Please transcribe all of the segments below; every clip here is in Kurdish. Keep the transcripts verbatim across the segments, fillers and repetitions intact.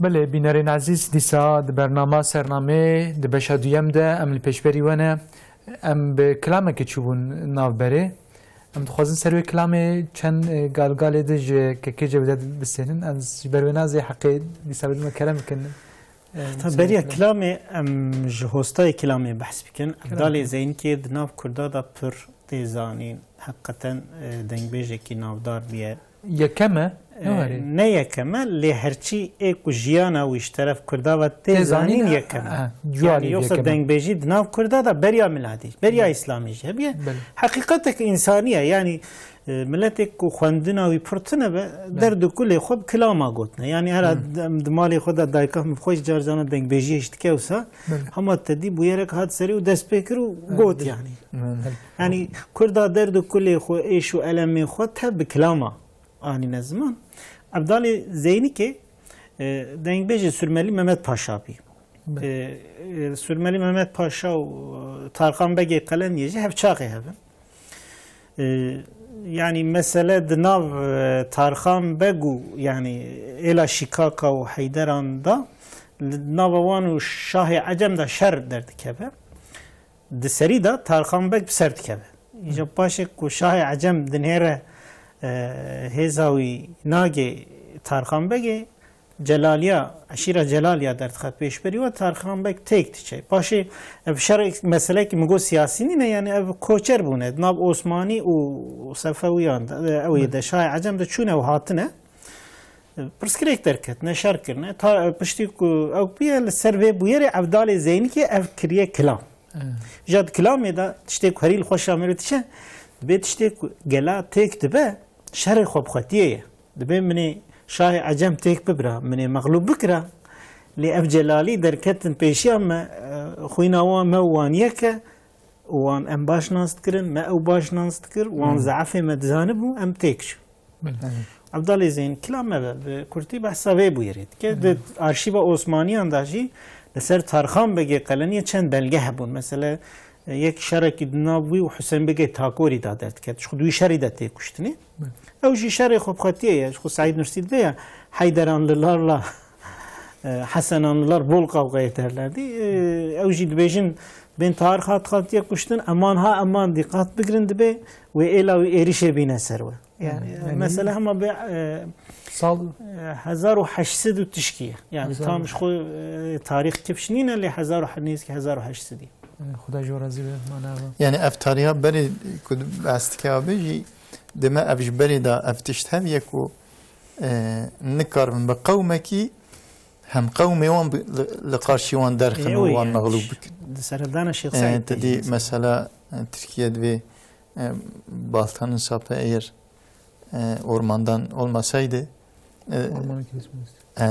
Belê, bînerên ezîz, dîsa di bernama Sernamê di beşa duyem de em li pêşberî we ne. Em bi kilamekê çûbûn navberê. Em dixwazin ser wê kilamê çend, e, galgalê de ji Kekê Cewdet bisênin. Ez ji ber wê nazê heqê dîsa bidime kerem bikin. E, Ta ser wê beriya kilam- kilamê em ji hostayê kilamê behs bikin. Kerem Evdalê bikin. Zeynikê di nav Kurda de pir tê zanîn. Heqeten, e, dengbêjekî navdar bûye. Yekem e? Ne Ee, warê? Ne yekem e, lê herçî ê ku jiyana wî ji teref Kurda ve tê Tê zanîn zanîn, yekem e. ha, Yani cualî yoksa yekem e. dengbêjî di nav Kurda da beriya miladî, beriya Belê. îslamî jî hebiye. Belê. Heqîqetek însanî ye. Yani, e, miletêk ku xwendina wî pir tune be, Belê. derd û kulê xwe bi kilama gotine. Yani hera Hmm. em di malê xwe de dayika min bi xwe jî car carna dengbêjiyê jî dike wisa, Belê. hema te dî bûyerek hat serî û dest pê kir û Evet, got belê. yani. Belê. Yani Kurda derd û kulê xwe, êş û elemê xwe te bi kilama anîne ziman. Evdalê Zeynikê, e, dengbêjê Surmelî Mehmet Paşa bî. Be. E, e, Surmelî Mehmet Paşa û, e, Tarxan Begê Qeleniyê jî hevçaxê hev in. E, yani mesele di nav, e, Tarxan Beg û yani êla Şîkaka û Heyderan da, li nava wan û Şahê Ecem de şer derdikeve. Di serî de Tarxan Beg bi ser dikeve. Îja paşê ku Şahê Ecem dinêre, e, hêza wî nagê Tarxan Begê, Celaliya, eşîra Celaliya derdixe pêşberî we, Tarxan Beg têk diçe. Paşê ev şerek meselekî min got siyasî nîne, yani ev koçer bûne. Di nav Osmanî û Sefewiyan de, ew ê de Şahê Ecem de çûne û hatine. Pirsgirêk derketine, şer kirine. Ta, piştî ku ew bûye, li ser vê bûyerê Evdalê Zeynikê ev kiriye kilam. Evet. Ja di kilamê de tiştê ku herî li xweşa min re diçe, dibê tiştê ku gela têk dibe, şerê xwe bi xwetiyê ye. Dibê minê Şahê Ecem têk bibira, minê mexlûb bikira. Lê ev Celalî derketin pêşiya me, e, xwîna wan me û wan yek e. Wan em baş nas dikirin, me ew baş nas dikir, wan Hmm. zeefê me dizanibû, em têk çûn. Belê. Evdalê Zeyn, kilam me be, bi kurtî behsa vê bûyerê dike. Belê. Di arşîva Osmaniyan de jî li ser Tarxan Begê Qeleniyê çend belge hebûn. Mesele, e, yek şerekî di nav wî û Husên Begê Takorî de derdiket. Ji xwe di wî şerî de tê kuştinê. Belê. Ew jî şerê xwe bi xwetiyê ye. Ji xwe Seîd Nursî dibê ya, Heyderan li Larla, e, Hesenan li Lar bol qawqeyê derlerdî. E, ew jî dibêjin, bên tarîxa dixatiye kuştin, eman ha eman dîqat bigirin dibê wê êla wî êrişê bîne ser we. Yani, Yani, yani mesele hema bê, e, Sal e, hezar û heşt sed û tişkî ye. Yani Hezar tam ji xwe, e, tarîx kifş nîne, lê hezar û he-, nêzîkî hezar û heşt sedî. Yani Xuda ji we razî be, mana be. Yani ev tariha berê ku behs dike abê jî, dime ev ji berê de ev tişt hev ye ku, e, nikaribin bi qewmekî hem qewmê wan bi, li, li qarşî wan derxin û Ê, wan yani, mexlûb bikin. Di serhildana Şêx E, Seîd te de dî jî mesela, e, Tirkiye divê, e, baltanın sapı eğer, e, ormandan olmasaydı, e, Ormanı kesmezdi. e,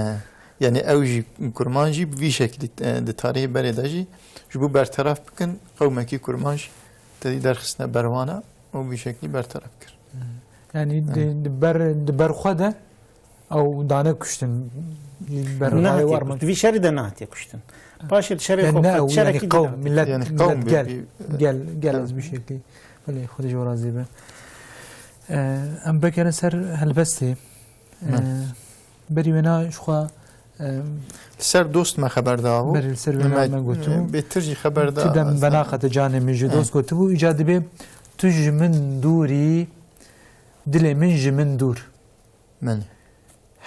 yani ew jî kurman jî bi vî şekilî, e, di tarihê berê de jî ji bo berteraf bikin, qewmekî kurman jî te dî derxistine berwana û vî şekilî berteraf kir. Yani di, di ber, di ber xwe de ew dane kuştin. Ber rayê Nehatiye war kuştin. Di vî şerî de nehatiye kuştin. Paşê di şerê Yani xwe ne xwe ew, yani şerekî qewm, din millet, Yanî millet qewm gel, bir, bir gel, gel ez bir şekilde. Belê, Xwedê ji we razî be. Ee, em vekere ser helbestê. Ee, Ne. Berî wêna ji xwe, ee, Li ser dost me xeber da û Berî li ser wêna me got û bêtir jî xeber da. Tu dem ez bena qete canê min ji He. dost gotibû, îca dibê tu ji min dûrî, dilê min ji min dûr. Belê.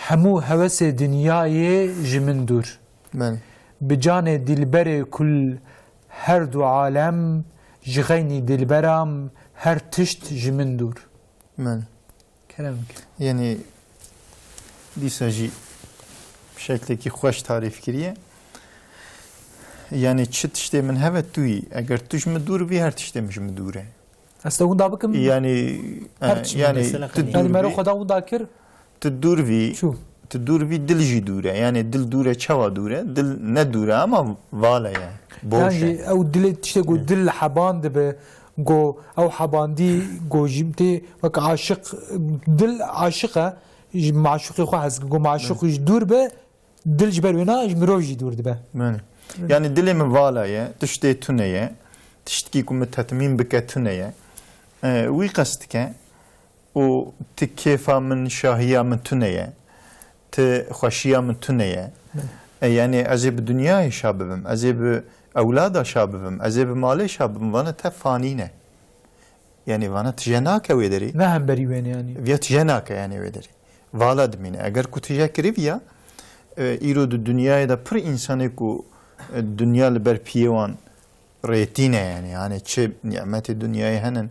Hemû hewesê dinyayê ji min dûr. Belê. Bi canê dilberê kul her du alem, ji xeynî dilberam her tişt ji min dûr. Belê. Kerem ke. Yani dîsa jî bi şeklekî xweş tarîf kiriye. Yani çi tiştê min heve tu yî. Eger tu ji min dûr bî, her tiştê min ji min dûr e. Ez te winda bikim. Yani, Her e, çi yani mesela tu xelî. Yani dûr mero bî, xwe da winda kir. Tu dûr bî, Çû. tu dûr bî, dil jî dûr e. Yani dil dûr e, çawa dûr e? Dil ne dûr e ama vala ye. Boş Yan e. jî ew dilê tiştê ku Hı. dil heban dibe, go ew hebandî, go jî tê wek aşiq, dil aşiq e, ji maşuqê xwe hez, go maşuq Hı. ji dûr be, dil ji ber wêna ji mirov jî dûr dibe. Belê. Yani dilê min vala ye, tiştê tune ye, tiştkî ku min tetmîn bike tune ye. E, wî qest dike û ti kêfa min, şahiya min tune ye. Ti xweşiya min tune ye. E, yani ez ê bi dinyayê şa bibim, ez ê bi ewlada şa bibim, ez ê bi malê şa bibim, vana te fanî ne. Yani vana tije nake wê derî. Ne hemberî wên yani. Viya tije nake yani wê derî. Vala dimîne. Eger ku tije kiriviya, e, îro di dinyayê de pir însanê ku, e, dinya li ber piyê wan rêtîne yani. Yani çi nimetê dinyayê henin,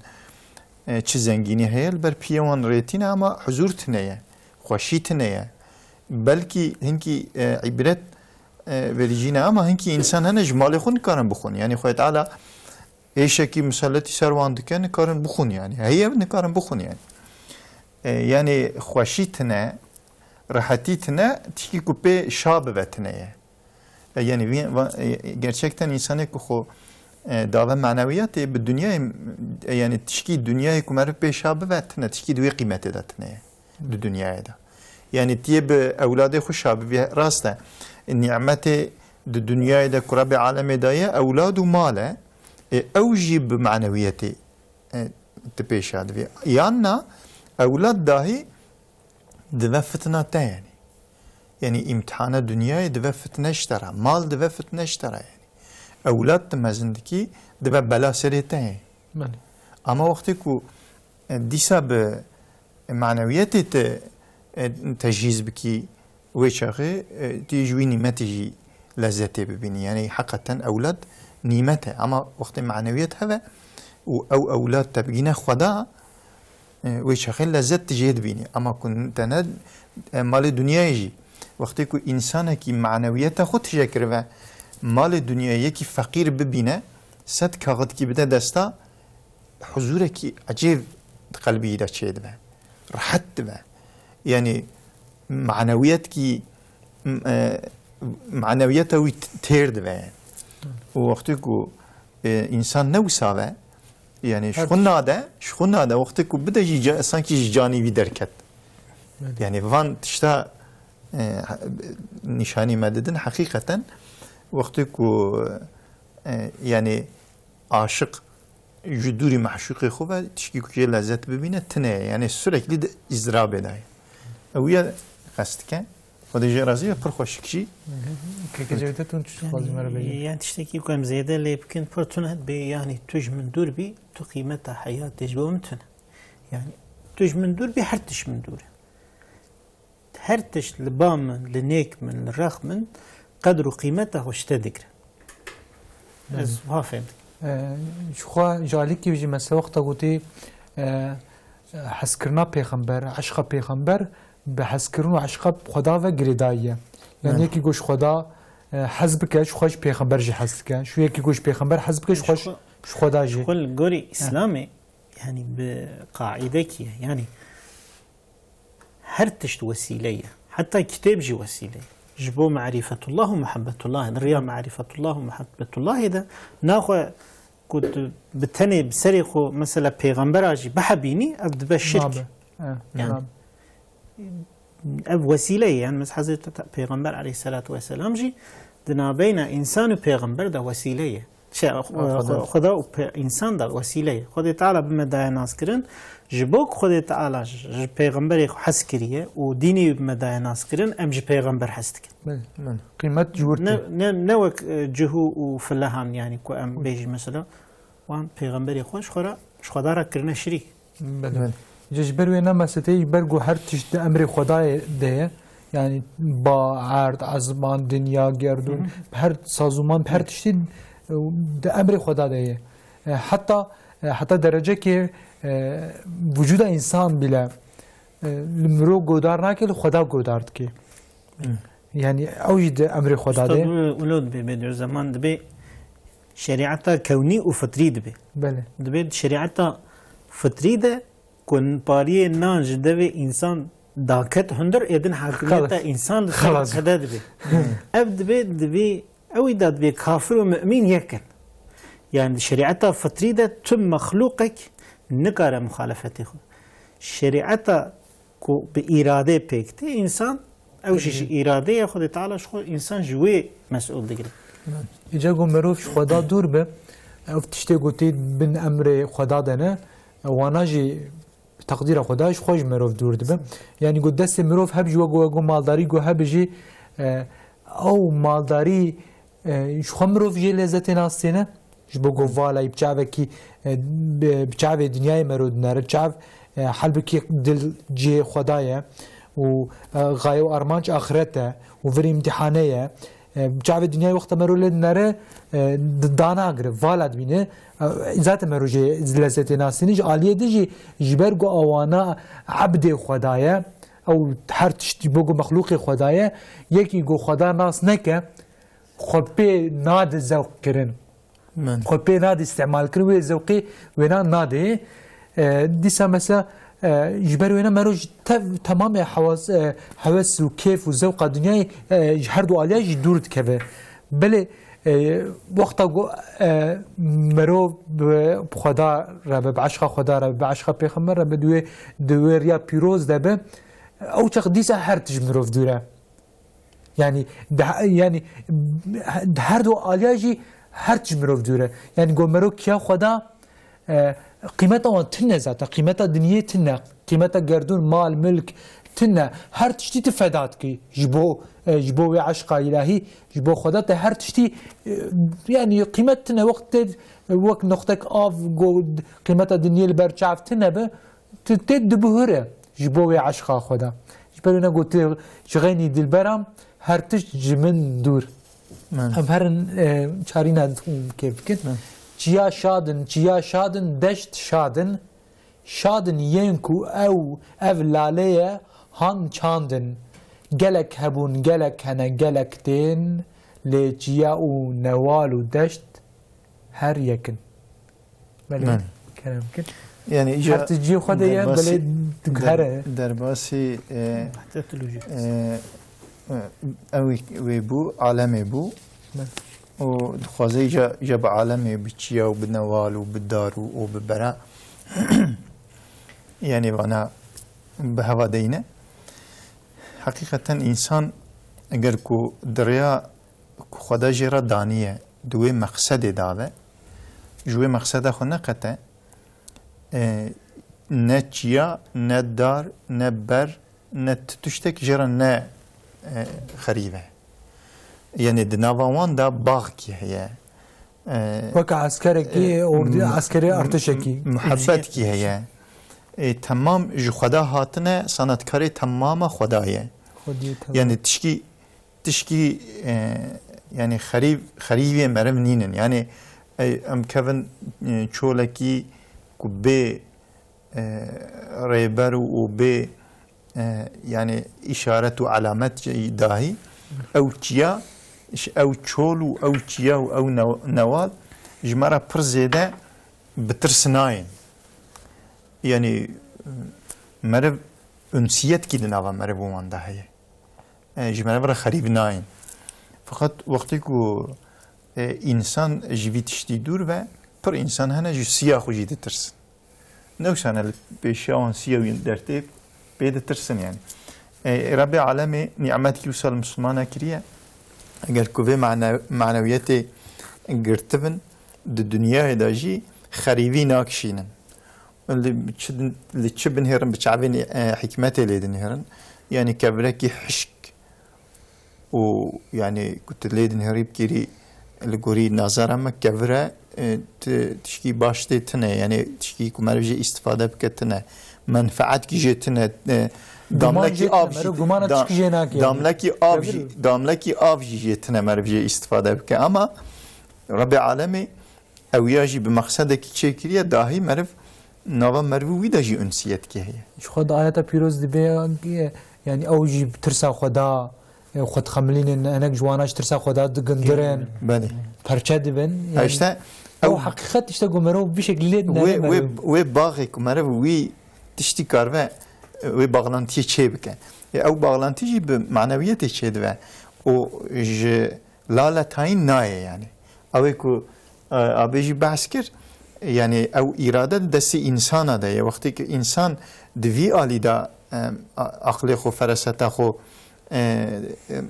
e, çi zengînî heye li ber piyê wan rêtîne ama huzur tine ye, xweşî tine ye. Belkî hinkî, e, îbret, e, verî jî ne ama hinkî însan hene ji malê xwe nikarin bixwin. Yani Xwedê Teala êşekî miseletî ser wan dike, nikarin bixwin yani. Heye nikarin bixwin yani. E, yani xweşî tine, rehetî tine, tişkî ku pê şa bive tine ye. E, yani vî-, va-, e, gerçekten însanê ku xwe, e, dave manewiyatê bi dinyayê, e, yani tişkî dinyayê ku meriv pê şa bive tine, tişkî di wê qîmetê de tine ye. Di dinyayê de. Yani tiyê bi ewladê xwe şa bivî, rast e. Nimetê di dinyayê de ku Rebê alemê daye, ewlad û mal e. E, ew jî bi manewiyetê, e, di pêşa divê. Yan na, ewlad dahî dive fitna te yani. Yani îmtihana dinyayê dive fitne ji te re. Mal dive fitne ji te re yani. Ewlad tu mezin dikî dive bela serê te yani. Belê. Ama wextê ku, e, dîsa bi manewiyetê te, e, tejhîz bikî, wê çaxê, e, tu yê ji wî nîmetê jî lezzetê bibînî. Yani heqeten ewlad nîmet e. Ama wextê manewiyet heve û ew ewlad te bigîne Xweda, e, wê çaxê lezzet tu jê dibînî. Ama ku te ne, e, malê dinyayê jî, wextê ku însanekî manewiyeta xwe tije kirive, malê dinyayê yekî feqîr bibîne, sed kaxidkî bide desta, huzûrekî ecêb di qelbî de çêdibe. Rehet dibe. Yani manewiyetkî, m-, e, manewiyeta wî t-, têr dibe. Û wextê ku, e, însan ne wisa be, yani ji Her xwe nade, ji xwe nade, wextê ku bide jî ca-, sankî ji canî wî derket. Evet. Yani van tişta, e, ha-, nîşanî me didin, heqîqeten wextê ku, e, yani aşiq ji dûrî meşûqê xwe ve tişkî ku jê lezzet bibîne tine ye. Yani sürekli di îzdirabê de ye. Ew ya qest dike. Xwedê jê razî be, pir xweşik jî. Keke Cevdet, hûn çi dixwazî me re bêjin? Yani tiştekî ku em zêde lê bikin, pir tune dibê, yani tu ji min dûr bî, tu qîmeta heyatê ji bo min tune. Yani tu ji min dûr bî, her tişt min dûr e. Her tişt li ba min, li nêk min, li rex min qedr û qîmeta xwe ji te digire. Ez Belê. Wiha fêm dikim. E, ji xwe ji alîkî jî mesela wexta gotî, e, hezkirina pêxember, eşqa pêxember bi hezkirin û eşqa Xweda ve girêdayî ye. Yani Belê. Yekî ku ji Xweda, e, hez bike, ji xwe ji pêxember jî hez dike. Ji yekî ku ji pêxember hez bike, ji xwe ji, Ji xwe, ji Xweda jî. Ji xwe li gorî He. Îslamê, yani bi qaîdekî ye. Yani her tişt wesîle ye. Heta kitêb jî wesîle ye. Ji bo marîfetullah û muhebbetullahê, di riya marîfetullah û muhebbetullahê de naxwe ku tu bi tenê bi serê xwe mesela pêxembera jî bihebînî, ev dibe şirk. Nabe. E, Yani nabe. ev wesîle ye. Yani mesela Hezreti Pêxember aleyhisselatu vesselam jî di navbeyna însan û pêxember de wesîle ye. Şey, Xweda û pe-, însan de wesîle ye. Xwedê Teala bi me daye naskirin. Ji bo ku Xwedê Teala ji, ji pêxemberê xwe hez kiriye û dînê wî bi me daye naskirin, em ji pêxember hez dikin. Belê, belê. Qîmet ji wir Ne, tê. ne, ne wek, e, cihû û filehan, yani ku em bêjî mesela, wan pêxemberê xwe ji xwe re, ji Xweda re kirine şirîk. Belê. Belê. Ji, ji ber wê ne meseleyê, ji ber ku her tişt di emrê Xwedayê de ye. Yani ba, erd, ezman, dinya, gerdûn, Hı hı. her sazûman, her tiştî, e, di emrê Xweda de ye. E, heta, e, heta derecekê, e, vücuda însan bile, e, li mirov godar nake, li Xweda godar dike. Hı. Yani ew jî di emrê Xweda de. Usta, wilo dibê, Bediüzzeman dibê şerîeta kewnî û fitrî dibê. Belê. Dibê di şerîeta fitrî de ku pariyê nan ji devê însan daket hundir, ê din hakimiyeta Xelas. însan di ser Xelas. qede dibê. Ev dibê, divê, ew îda dibê kafir û mumîn yek in. Yani di şerîeta fitrî de tu mexlûqek nikare muxalefetê xwe. Şerîeta ku bi îradê pêk tê, însan ew jî ji îradê ye, Xwedê Teala ji xwe însan ji wê mesûl digire. Îca ku mirov ji Xweda dûr be, ev tiştê ku tê bin emrê Xweda de ne, wana jî teqdîra Xwedayê ji xwe ji mirov dûr dibe. Yanî ku destê mirov heb ji we ku, we ku maldarî ku hebe jî, e, ew maldarî, e, ji xwe mirov jê lezzetê nas têne. Ji bo ku vala yî bi çavekî, e, bi, bi çavê dinyayê mero dinere. Çav, e, helbikî dil cihê Xweda ye û, e, gaye û armanc axiret e û vir îmtîhane ye. E, bi çavê dinyayê wexta mero lê dinere, e, di-, danagire, vala dibîne. E, zaten mero jê lezzetê nasîne. Ji aliyê din jî ji ber ku ewana ebdê Xweda ye, ew her tiştî bo ku mexlûqê Xweda ye, yekî ku Xweda nas neke, xwe pê nade zewq kirin. Min. Xwe pê nade îstîmal kirin, wê zewqê wêna nade. E, dîsa mesela, e, ji ber wêna mero ji tev-, temamê hewas-, e, hewes û kêf û zewqa dinyayê, e, ji her du aliya jî dûr dikeve. Belê, e, wexta ku, e, mero bi, bi Xweda re be, bi eşqa Xweda re be, bi eşqa Pêxember re be, di wê, di wê riya pîroz de be, ew çax dîsa her tişt ji mirov dûr e. Yanî, di he-, yanî, di her du aliya jî her tişt ji mirov dûr e. Yanî, ku mero kiya Xweda, e, qîmeta wan tune zaten. Qîmeta dinyê tune. Qîmeta gerdûn, mal, milk tune. Her tiştî tu feda dikî. Ji bo, e, ji bo wê eşqa îlahî, ji bo Xweda te her tiştî, e, yanî, qîmet tune. Wext tê, wek noxtek av, go, qîmeta dinyê li ber çav tune be, tu tê dibihire ji bo wê eşqa Xweda. Ji ber wê ne got, "Ji xeynî dilberam her tişt ji min dûr." Min. Em herin, e, çarîna kêf bikin. Min. Çiya şadin, çiya şadin, deşt şadin. Şadin yên ku ew, ev lale ye, han çandin. Gelek hebûn, gelek hene, gelek tên. Lê çiya û newal û deşt her yekin. Belê, Belê. Kerem kir. Yani îca Her tu cihê xwe de ye, derbasî, belê, tu der-, here. Derbasî, e, Heta tu lojî. e, e, ew wê bû, alemê bû. Belê. Û dixwaze îca, îca bi alemê, bi çiya û bi newal û bi dar û, û bi bera. Yani vana bi heva deyne. Heqîqeten însan eger ku di rêya ku Xweda jê re daniye, di wê mexsedê de be, ji wê mexseda xwe neqete, e, ne çiya, ne dar, ne ber, ne ti tiştek jê re ne, e, xerîb e. Yanî di nava wan de baxkî heye. E, Weke eskerekî, e, ordu-, m-, eskerê m-, artişekî. Muhebetkî heye. E, temam ji Xweda hatine, sanatkarê temama Xweda ye. Xwediyê temam. Yanî tişkî Tişkî, e, yanî xerîb, xerîbê meriv nînin. Yanî, e, em kevin, e, çolekî ku bê, e, rêber û, û bê, e, yanî îşaret û alamet jî dahî, ew çiya, ji ew çol û ew çiya û ew new-, newal ji me re pir zêde bi tirs nayên. Yanî, meriv unsiyetkî di nava meriv û wan de heye. E, ji meriv re xerîb nayên. Feqet wextê ku, e, însan ji vî tiştî dûr be, pir însan hene ji siya xwe jî ditirsin. Ne wisa ne li pêşiya wan siya wî dertê pê ditirsin yani. E, Rebbê Alemê nîmetkî wisa li Mislimana kiriye. Eger ku vê mane-, manewiyetê girtibin, di dinyayê de jî xerîbî nakişînin. Li çi, li çi binihêrin, bi çavên, e, hikmetê lê dinihêrin. Yanî kevirekî hişk û, yanî ku tu lê dinihêrî bikêrî li gorî nazara me kevir e, e, ti-, tişkî baş tê tine, yanî tişkî ku meriv jê îstifade bike tine. Menfeetkî jê tine, e, Guman damlekî jê tine, av jî meriv ti-, gumana da-, tişkî jê nake, yanî. Damlekî av jî, Kevir. Damlekî av jî jê tine meriv jê îstifade bike. Ama Rebbê Alemê Ew ya jî bi mexsedekî çêkiriye, dahî meriv, nava meriv û wî de jî unsiyetkî heye. Ji xwe di ayeta pîroz dibê, yanî ew jî bi tirsa xwe da, e, xwe dixemilînin, hinek ji wana ji tirsa xwe da digindirin, Belê. Perçe dibin. Ha, yanî işte, ew ew heqîqet işte ku meriv bi şeklî lê wê, dinere wê, meriv. Wê baxê ku meriv wî tiştî karibe, wê baxlantiyê çê bike. E, ew baxlantî jî bi manewiyetê çê dibe. Û ji lale tayîn nayê yani. Ew ê ku, e, abê jî behs kir, yani ew îrade di destê însana de ye. Wextê ku însan di vî alî de, e, a-, aqlê xwe, feraseta xwe, e, e,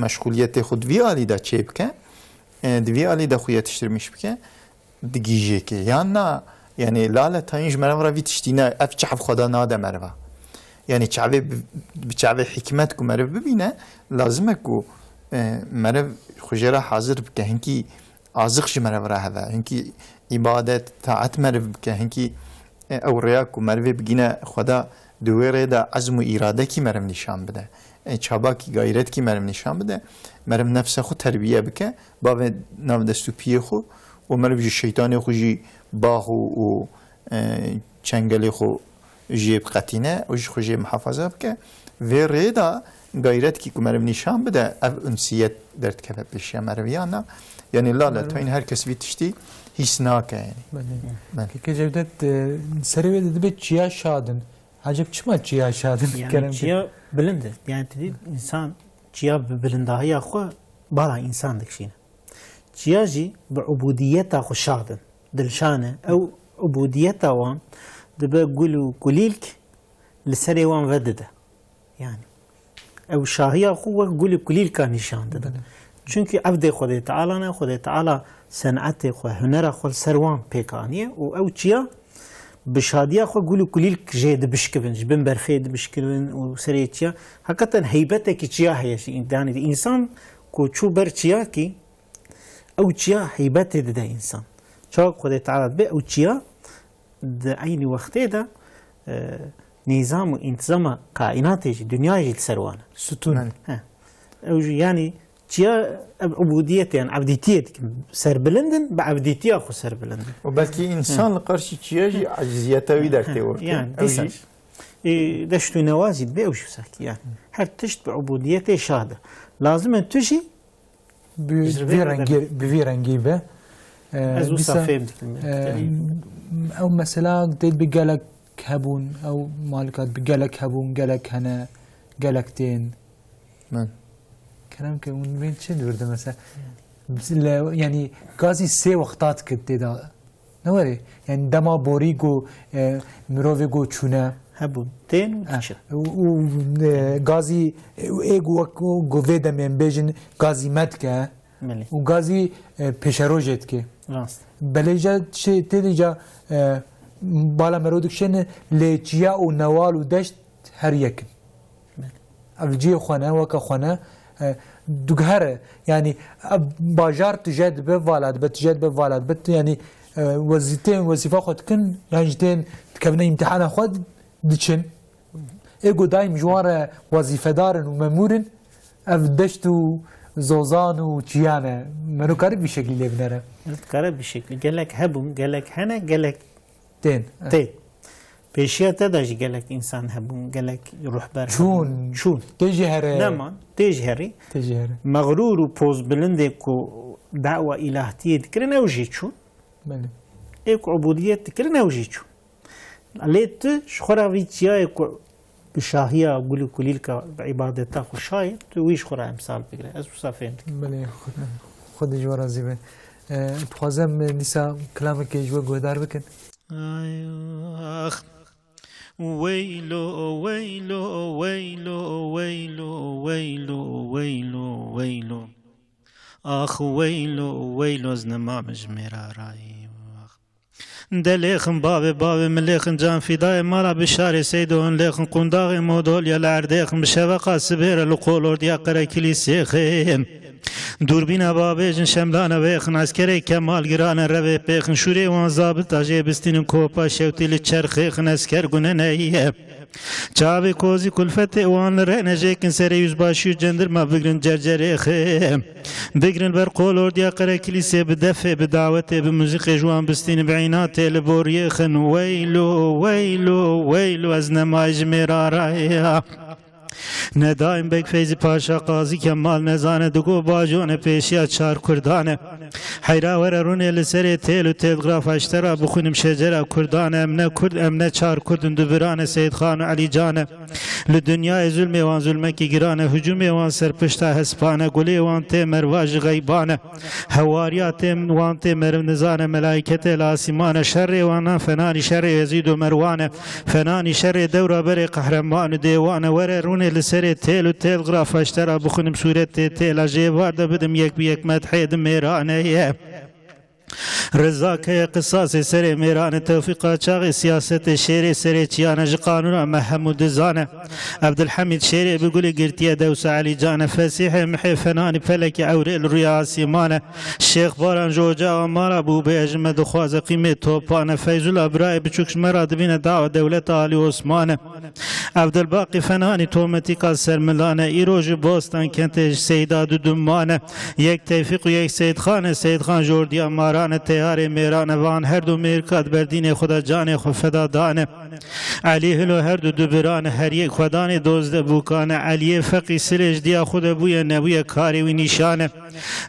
meşxuliyetê xwe di vî alî de çê bike, e, di vî alî de xwe yetiştirmiş bike, digihîje kê. Yan na, Yani lale tayîn ji meriv re vî tiştî ne, ev çav xwe da nade meriva. Yani çavê bi, bi çavê hikmet ku meriv bibîne, lazim e ku, e, meriv xwe jê re hazir bike. Hinkî aziq ji meriv re heve, hinkî îbadet, taet meriv bike, hinkî, e, ew rêya ku merivê bigîne xwe da, di wê rê de ezm û îradekî meriv nîşan bide. E, çabakî, gayretkî meriv nîşan bide. Meriv nefse xwe terbiye bike, bavê nav dest û piyê xwe û meriv ji şeytanê xwe, jî bax û, û, e, çengelê xwe jê biqetîne û ji xwe jê muhafaza bike. Vê rê de gayretkî ku meriv nîşan bide, ev unsiyet derdikeve pêşiya meriviyan na. Yani lale Meriv- toyîn her kes vî tiştî hîs nake yani. Belê. Belê. Keke Cevdet, e, serê wê de dibe çiya şadin. Acep çima çiya şadin? Yani Kerem çiya bilind e. Yani tu dî insan çiya bi bilindahiya xwe bala insan dikişîne. Çiya jî bi ubudiyeta xwe şadin. Dilşan e. Ew ubudiyeta wan dibe gul û kulîlk li serê wan vedide. Yani ew şahiya xwe wek gul û kulîlka nîşan dide. Belê. Çunkî evdê Xwedê Teala ne, Xwedê Teala senetê xwe, hunera xwe li ser wan pêk aniye û ew çiya bi şadiya xwe gul û kulîlk jê dibişkivin, ji bin berfê dibişkivin û serê çiya. Heqeten heybetekî çiya heye ji însanî de. Însan ku çû ber çiyakî, ew çiya heybetê dide însan. Çawa ku Xwedê Teala dibe ew çiya di eynî wextê de, e, nîzam û întizama kaînatê jî, dinyayê jî li ser wan e. Sütun. Belê. He. Ew jî, yanî çiya ev ubudiyetê, yan evdîtiyê dikin. Serbilind in, bi evdîtiya xwe serbilind in. Û belkî însan He. li qarşî çiya jî eciziyeta wî dertê ortê. Yani, Ew dîsa jî jî, e, deşt û newa jî dibe ew jî wisa kî, yani. Her tişt bi ubudiyetê şa de. Lazim e tu jî Bi Ji vê vî re rengî, bi vî rengî be. E, Ez wisa dîsa, fêm dikim, e, yani. Ew mesela tê bi gelek hebûn, ew malika bi gelek hebûn, gelek hene, gelek tên. Men. Kerem ke hûn bên çi dûr de mesela? Le, yani gazî sê wexta dikit tê de. Ne were? Yani dema borî ku, e, mirovê ku çûne. Hebûn. Tên û Eh, diçin. û, û, e, gazî, e, ê ku wek ku, ku vê demê em bêjin gazî me dike. Belê. Û gazî, e, pêşerojê dike. Rast. Belê ca şey tê de ca, e, bala mero dikişêne lê çiya û newal û deşt her yek in. Belê. Ev cihê xwe ne, weke xwe ne, e, diguhere. Yanî ev bajar tije dibe, vala dibe, tije dibe, vala dibe. Tu yanî, e, wezî-, tên wezîfa xwe dikin, yan jî tên dikevine îmtihana xwe diçin. Ê ku daîm ji wan re wezîfedar in û memûr in, ev deşt û zozan û çiyan e. Mero kare vî şeklî lê binere. Dikare vî şeklî. Gelek hebûn, gelek hene, gelek Tên. Tê. Pêşiya te de jî gelek însan hebûn, gelek ruhber hebûn. Çûn. Çûn. Tê jî here. Neman, tê jî herî. Tê jî here. Mexrûr û pozbilindê ku dawa îlahtiyê dikirin, ew jî çûn. Belê. Ê ku ubudiyet dikirin, ew jî çûn. Lê tu ji xwe re vî çiyayê ku bi şahiya gul û kulîlka bi îbadeta xwe şayê, tu wî ji xwe re emsal bigire. Ez wisa fêm dikim. Belê, Xwedê, Xwedê ji we razî be. E, dixwazim dîsa kilamekê ji we guhdar bikin. Ay, ax. Weylo, weylo, weylo, weylo, weylo, weylo, weylo. Ax, weylo, weylo, ez nemam ji mêra rayî, ax. De lêxin bavê, bavê min lêxin can fîdayê mala bişarê seydo hin lêxin qundaxê modolya li erdêxin bi şeveqa sibê re li qolordiya qere kilîsêxê. Dûrbîna bavêjin şemdane vêxin eskerê kemal girane revê pêxin şûrê wan zabita jê bistînin kopa şewtî li çerxêxin esker gune neye. Çavê kozî kulfetê wan li rê nejêkin serê yüzbaşî û cendirma bigrin cercerêxê. Bigrin ber qolordiya qere kilîsê bi defê, bi dawetê, bi muzîqê ji wan bistînin bi înatê li boriyêxin. Weylo, weylo, weylo ez nemay ji mêra raya. Ne daîm Beg Feyzî Paşa Qazî Kemal nezane digo bajone pêşiya çar Kurdan e. Heyra were rûnê li serê têl û telgrafa ji te ra bixwînim şecera Kurdan e. Em ne Kurd, em ne çar Kurd in du biran e Seyîd Xan û Elî Can e. Li dinyayê zulmê wan zulmekî giran e. Hucûmê wan ser pişta hespan e. Gulê wan tê merva ji xeyban e. Hewariya tê wan tê meriv nizane, melaîketê li asîman e. Şerê wan nan fenanî şerê Yezîd û Merwan e. Fenanî şerê dewra berê qehreman û dêwan e. Were rûnê li serê têl û telgrafa ji te ra bixwînim sûretê têla jê var de bidim yek bi yek medhê di mêrane ye. Riza keye qisasê serê mêrane, Tewfîqa çaxê siyasetê şêrê serê çiyane, ji qanûna me hemû dizane. Ebdulhemîd şêrê bi gulî girtiye dewsa Elî cane, Fesîhê mihê fenanî pelekî ewrê li rûya asîmane. Şêx Baran ji ocaxa mala bû bê ji me dixwaze qîmê topane. Feyzula birayê biçûk ji me ra dibîne dawa dewleta Alî Osmane. Evdilbaqî Fenanî tometîka sermilane, îro ji Bostan kentê ji Seyda du dumane. Yek Tevfîq û yek Seydxane, Seydxan ji ordiya marane, teyarê mêrane, van her du mêrka di berdînê xwe de canê xwe feda dane. Elî Hilo her du dubirane, her yek xwedanê dozdeh bûkane. Eliyê Feqî Silê ji diya xwe de bûye, nebûye karê wî nîşane.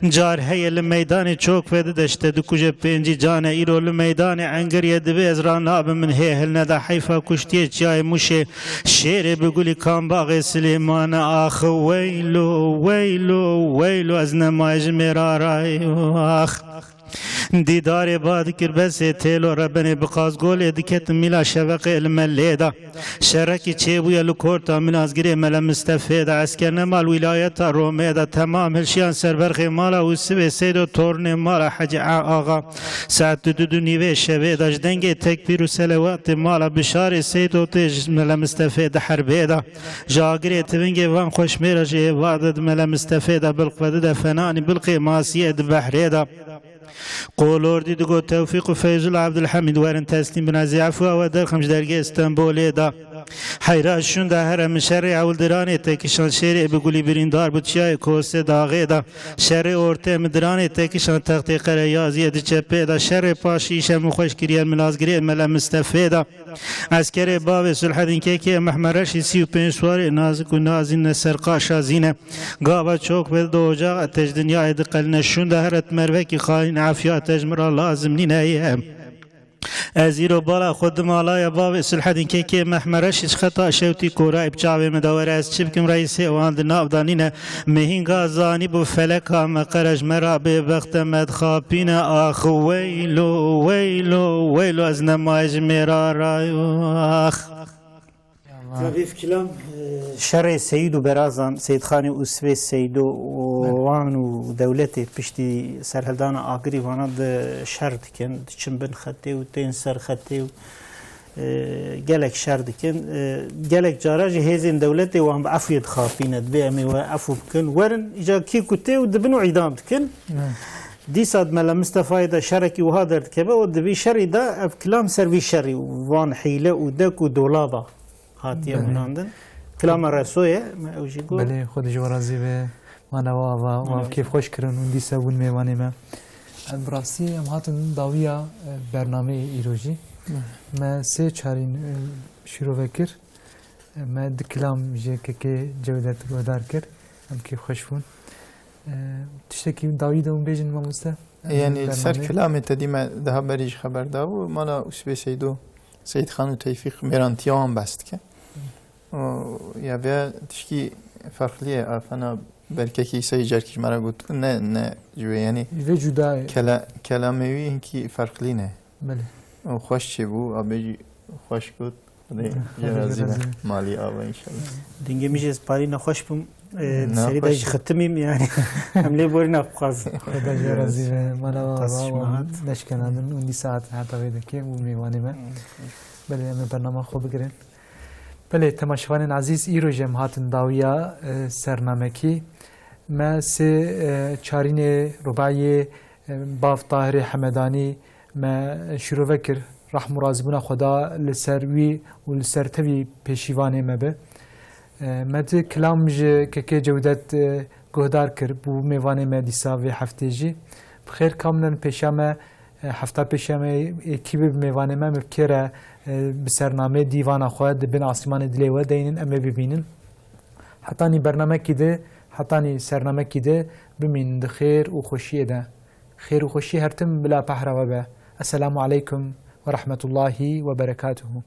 Car heye li meydanê çok vedide ji te dikuje pêncî cane, îro li meydanê engiriye dibê ez ranabim min hê hilneda heyfa kuştiyê çiyayê Mûşê şêrê bi gulî Kambaxê Silêmane ax weylo, weylo, weylo ez nemaye ji mêra ray ax. Dîdarê ba dikir besê têlo rebenê bi qazgolê diketin mîla şeveqê li me lê da. Şerekî çêbûye li korta Milazgirê Mele Mistefê de, esker nemal wîlayeta Romê de, temam hilşiyan ser berxê mala Ûsivê Seydo tornê mala Hecî A- Axa. Saet du du nîvê şevê de ji dengê tekbîr û selewatê mala Bişarê Seydo tê ji Mele Mistefê de herbê de. Ji agirê tivingê van xweşmêra ji êva de di Mele Mistefê de bilqvedi de fenanî bilqê masiyê di behrê de. Qolordî digot, Tewfîq û Feyzul Abdulhamîd werin teslîm bin, ez ê efwa we derxim ji dergehê Stenbolê de. Heyra şûnda here min şerê ewil diranê te kişan, şêrê bi gulî birîndar bû çiyayê Kosê daxê de. Şerê ortê min diranê te kişan, textê Qereyaziyê di çepê de. Şerê paşî îşe min xweş kiriye Milazgirê Mele Mistefê de. Eskerê bavê Sulhedîn Kekê Mehme Reşî sî û pênc suwarê nazik û nazîn ne serqaşa zîne. Gava çok ve di ocaxa te ji dinyayê diqeline, şûnda here di mervekî xalîn, efiya te ji min ra lazim nîne ye. Ez îro bala xwe di malaya bavê Sulhedîn Kekê Mehme Reşî ji xeta şewtî korayê bi çavê min de were, ez çi bikim, reîsê wan di nav de nîne. Mehînga zanî bû feleka me qere ji me ra bêbext e, me dixapîne ax weylo, weylo, weylo ez nemaye ji mêra rayo ax. Tabîf kilam, e, şerê Seyîd û Berazan, Seyîdxanê Ûsvê Seydo û Bele. wan û dewletê piştî serhildana Agirî vana di şer dikin, diçin bin xetê û tên ser xetê û, e, gelek şer dikin. E, gelek cara jî hêzên dewletê wan bi efûyê dixapîne, dibê em ê we efû bikin. Werin, îca kî ku tê û dibin û îdam dikin. Hı. Dîsa di Mela Mistefayê de şerekî wiha derdikeve û di vî şerî de ev kilam ser vî şerî û van hîle û dek û dolaba hatiye Belê. hunandin. Kilama Resoyê, me ew jî got. Belê, Xwedê ji we razî be. Mala we ava, Mala we we. kêfxweş kirin û dîsa bûn mêvanê me. Em bi rastî em hatin dawiya, e, bernameyê îro jî. Belê. Me sê çarîn, e, şîrove kir. E, me di kilam ji Kekê Cewdet guhdar kir. Em kêfxweş bûn. E, tiştekî dawî de hûn bêjin mamoste? Em Yani li ser bernameyê. kilamê te dî me daha berî ji xeber dabû. Mala Usbê Seydo, Seyîd Xan û Tevfîq mêrantiya wan behs dike. Hı. O, ya vê tişkî ferqlî ye. Afena berkekî sey carkî ji me re got, ne, ne ji wê, yanî Vê cuda ye. kela-, kelamê wî hinkî ferqlî ne. Belê. O xweş çêbû, abê jî xweş got. Xwedê Xwedê jê razî be. razî be. Malî ava înşallah. Dengê min jî ez parî nexweş bûm. E, Ne serî de xweş. jî xitimîm yani. Em lê borî nexwaz. Xwedê jê razî be. Mala Qas ava, şima ava, hat. neşkenandin û dîsa hat heta vê dekê û mêvanê me. Belê, em ê bernama xwe bigirin. Belê, temaşevanên ezîz, îro jî em hatin dawiya, e, sernamekî. Me sê, e, çarînê rubayê, e, Bav Tahirê Hemedanî me şîrove kir. Rehm û razîbûna Xweda li ser wî û li ser tevî pêşîvanê me be. E, me di kilam ji Kekê Cewdet, e, guhdar kir, bû mêvanê me dîsa vê heftê jî. Bi xêr kamilin pêşiya me E, hefta pêşiya me ê kî be bi mêvanê me, me bi kê re, e, bi sernameyê dîvana xwe di bin asîmanê dilê we deynin, em ê bibînin. Hetanî bernamekî di, hetanî sernamekî di, bimînin di xêr û xweşiyê de. Xêr û xweşî her tim bila pehra we be. Esselamu aleykum ve rahmetullahi ve berekatuhu.